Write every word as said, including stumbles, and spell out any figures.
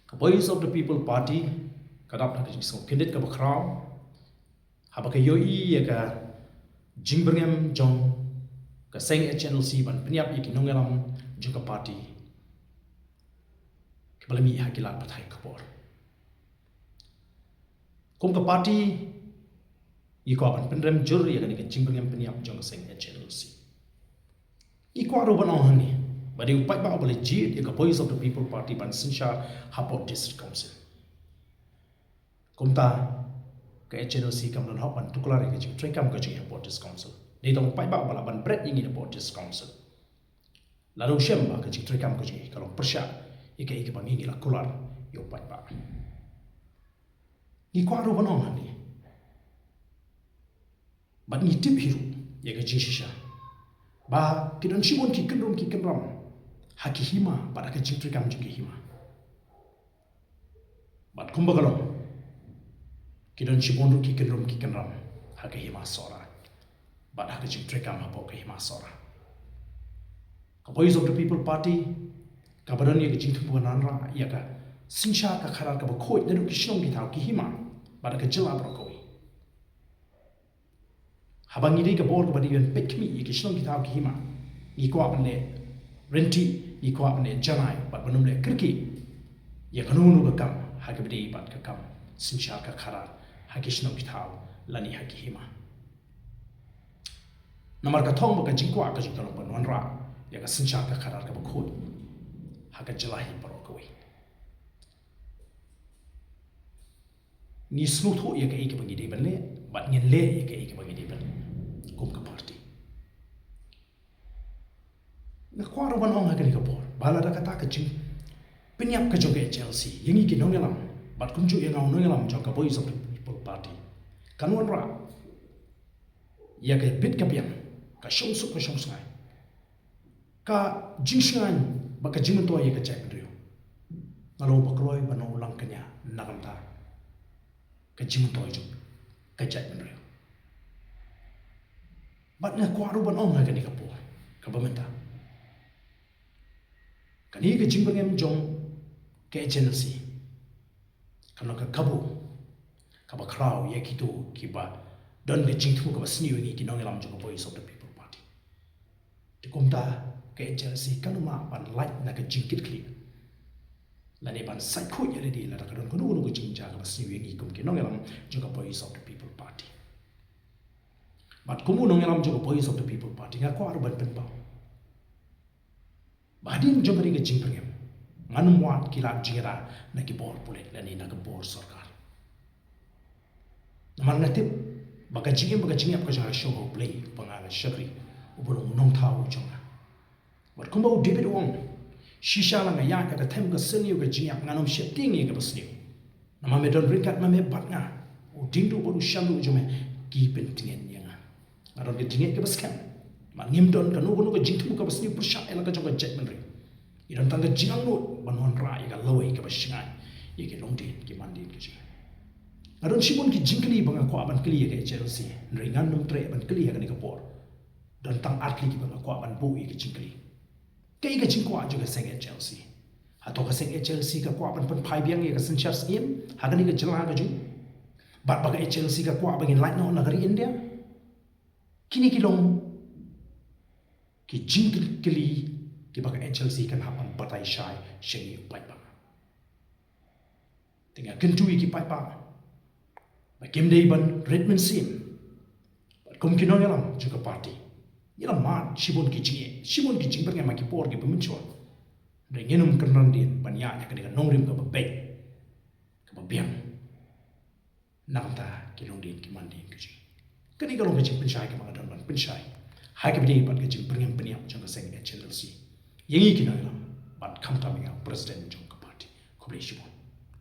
Ka Voice of the People Party ka dap ha ka jingsngewkhyndiat kaba khraw haba ka ïohi ïa ka jingbyrngem jong ka seng H N L C ban pynïap ïa ki nongïalam jong ka party kiba la mih ha ki lad pathai khubor. Kum ka party, ngi kwah ban pynrem jur ïa kane ka jingbyrngem pynïap jong ka seng H N L C. Ngi kwah ruh ban ong hangne ba dei u paidbah uba la jied ïa ka Voice of the People Party ban synshar hapoh District Council. Kumta ka H N L C kam don hok ban tuklar ïa ka jingtreikam ka jong ngi hapoh District Council. Dei tang u paidbah uba lah ban bret ïa ngi hapoh District Council. Lada u shem ba ka jingtreikam ka jong ngi ka long pyrshah ïa kaei kaba ngi ngi la kular ïa u paidbah. Ngi kwah ruh ban ong hangne bad ngi tip hi ruh ïa ka jingshisha ba ki don shibun ki kynrum ki kynram ha ki hima bad ha ka jingtreikam jong ki hima. Bad kumba ka long, ki don shibun ruh ki kynrum ki kynram ha ka hima Sohra bad ha ka jingtreikam hapoh ka hima Sohra. Ka Voice of the People Party kaba don ïa ka jingthmu ban wanrah ïa ka synshar ka khadar kaba khuid naduh ki shnong ki thaw ki hima bad ha ka jylla baroh kawei. Haba ngi dei ka bor kaba dei ban peit khmih ïa ki shnong ki thaw ki hima, ngi kwah ban leh ryntih, ngi kwah ban leh janai bad ban ym leh kyrkieh ïa kano kano ka kam ha kaba dei bad ka kam synshar ka khadar ha ki shnong ki thaw lane ha ki hima. Namar ka thong ba ka jingkwah ka jong ka long ban wanrah ïa ka synshar ka khadar kaba khuid ha ka jylla hi baroh kawei. Ngi sngewthuh ïa kaei kaba ngi dei ban leh bad ngin leh ïa kaei kaba ngi dei ban leh kum ka party. Nga kwah ruh ban ong ha kane ka por ba lada kata ka jingpynïap ka jong ka H N L C ïa ngi ki nongïalam bad kumjuh ïa nga u nongïalam jong ka Voice of the People Party kan wanrah ïa ka bit ka biang, ka shongsuk ka shongsngain, ka jingsngain bad ka jingmyntoi ïa ka jaitbynriew, nga long ba kloi ban long u langkñia na ka bynta ka jingmyntoi jong ka jaitbynriew. Bad nga kwah ruh ban ong ha kane ka por kaba mynta, kane ka jingbyrngem jong ka H N L C ka long ka kabu kaba khraw ïa kito kiba don ka jingthmu kaba sniew ïa ngi ki nongïalam jong ka Voice of the People Party. Te kumta ka H N L C kan ym lah ban lait na ka jingkitkhlieh lane ban sait khuid ïa lade lada ka don kano kano ka jingjia kaba sniew ïa ngi kum ki nongïalam jong ka Voice of the People Party. Bad kum u nongïalam jong ka Voice of the People Party nga kwah ruh ban pynpaw ba hadien jong kane ka jingbyrngem ngan ym wad ki lad jingïada na ki bor pulit lane na ka bor sorkar. Namar nga tip ba ka jingim bad ka jingïap ka jong nga ka shong ha U Blei uba nga la shakri, uba long u nongthaw jong nga. Bad kumba u David u ong, shisha la nga ïaid ha ka them ka sniew ka jingïap, ngan ym sheptieng ïa kaba sniew. Namar me don ryngkat ma me bad nga, u diengduh bad u shanduh jong me ki pyntngen ïa nga. Nga don ka jingngeit kaba skhem ba ngim don kano kano ka jingthmu kaba sniew pyrshah ïa la ka jong ka jaitbynriew. Ngi don tang ka jingangnud ban wanrah ïa ka lawei kaba shngaiñ ïa ki longdien ki mandien ka jong ngi. Nga don shibun ki jingkylli ba nga kwah ban kylli ïa ka H N L C, hynrei ngan ym treh ban kylli ha kane ka por. Don tang ar tylli kiba nga kwah ban buh ïa ki jingkylli. Kaei ka jingkwah jong ka seng H N L C? Hato ka seng H N L C ka kwah ban pynphai biang ïa ka synshar syiem ha kane ka jylla ka jong ngi? Bad ba ka H N L C ka kwah ba ngin lait noh na ka ri India? Kine ki long ki jingkylli kiba ka H N L C kan hap ban batai shai sha ngi u paidbah. Te nga kyntu ïa ki paidbah ba kim dei ban rit mynsiem. Bad kum ki nongïalam jong ka party ngi la mad shibun ki jingeh, shibun ki jingbyrngem ha ki por kiba mynshuwa. Hynrei ngin ym kynran dien ban ïaid ha kane ka nongrim kaba beit, kaba biang na ka bynta ki longdien ki mandien ka jong ngi. Kane ka long ka jingpynshai kaba nga don ban pynshai ha kaba ïadei bad ka jingbyrngem pynïap jong ka seng H N L C ïa ngi ki nongïalam bad khamtam ïa nga u president jong ka party. Khublei shibun.